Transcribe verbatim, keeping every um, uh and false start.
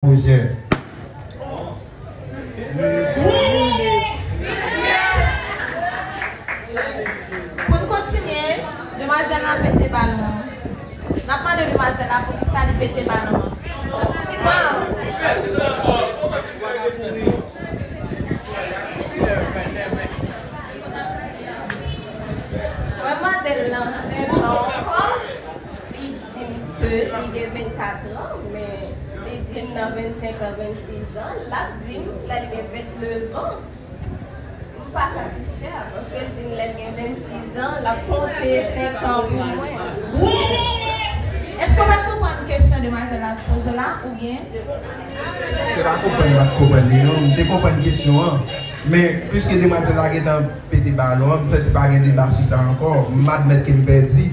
Pwojè. Pou n kontinye, demwazèl la pete balon an. N ap mande demwazèl la poukisa li pete balon an. Siman. Mwen mande l nan senk an ankò. Li di m ke li gen vennkat an, men li di m nan vennsenk an, vennsis an, l ap di m lè l gen vennnev an. M pa satisfè, paske l di m lè l gen vennsis an, l ap konte senk an pou mwen. Wi! Èske w pa t konprann kesyon demwazèl la poze w la, oubyen? Se pa konprann m pa t konprann li non, m te konprann kesyon an. Men, piske demwazèl la gentan pete balon an, m santi pa gen deba sou sa ankò. M admèt ke m pèdi.